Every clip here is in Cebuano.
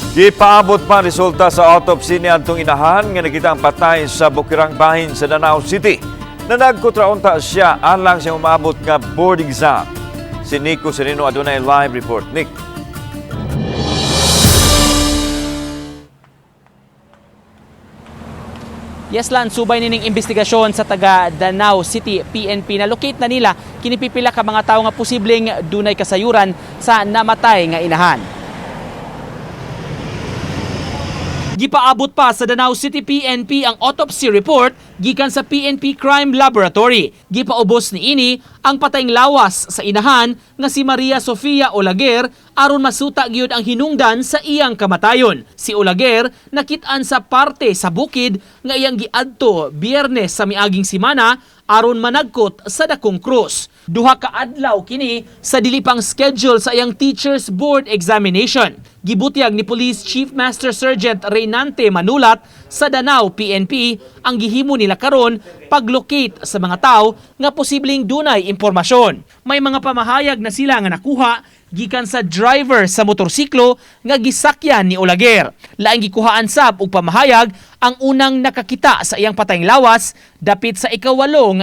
Gipaabot pa resulta sa autopsy ni adtong inahan nga nakita ang patay sa Bukirang Bahin sa Danao City. Nanagkot ra unta siya alang sa umaabot nga board exam. Si Nico Sereno adunay live report. Nick. Yes, Lan, subay nining investigasyon sa taga Danao City PNP na locate na nila kinipipila ka mga tawo nga posibleng dunay kasayuran sa namatay nga inahan. Gipaabot pa sa Danao City PNP ang autopsy report gikan sa PNP Crime Laboratory. Gipaubos niini ang patayng lawas sa inahan nga si Maria Sofia Olaguer aron masuta gyud ang hinungdan sa iyang kamatayon. Si Olaguer nakit-an sa parte sa bukid nga iyang giadto Biyernes sa miaging simana aron managkot sa dakong krus. Duha ka adlaw kini sa dili pang schedule sa iyang Teachers Board Examination. Gibutyag ni Police Chief Master Sergeant Reynante Manulat sa Danao PNP ang gihimo nila karon paglocate sa mga tao nga posibleng dunay impormasyon. May mga pamahayag na sila nga nakuha gikan sa driver sa motorsiklo nga gisakyan ni Olaguer. Laing gikuhaan sab og pamahayag ang unang nakakita sa iyang patayng lawas dapit sa 8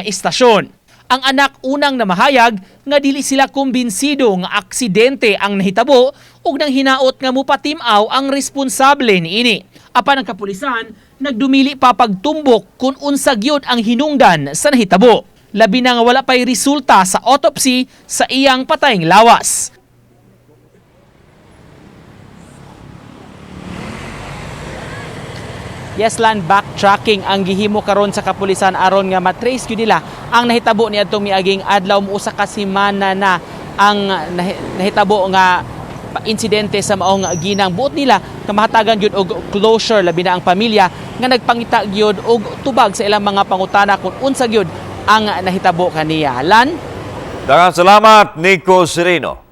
nga istasyon. Ang anak unang namahayag nga dili sila kumbinsido nga aksidente ang nahitabo ug nang hinaot nga mupatim-aw ang responsable niini. Apan ang kapulisan nagdumili pa pagtumbok kung unsa gyud ang hinungdan sa nahitabo. Labi na nga wala pay resulta sa autopsy sa iyang patayng lawas. Yes, Lan, backtracking ang gihimo karon sa kapulisan aron nga matrace gyud nila ang nahitabo niadtong miaging adlaw, mo usa ka semana na ang nahitabo nga insidente sa maong ginang. Buot nila nga mahatagan gyud og closure, labi na ang pamilya nga nagpangita gyud og tubag sa ilang mga pangutana kung unsa gyud ang nahitabo kaniya. Lan? Daghang salamat, Nico Sereno.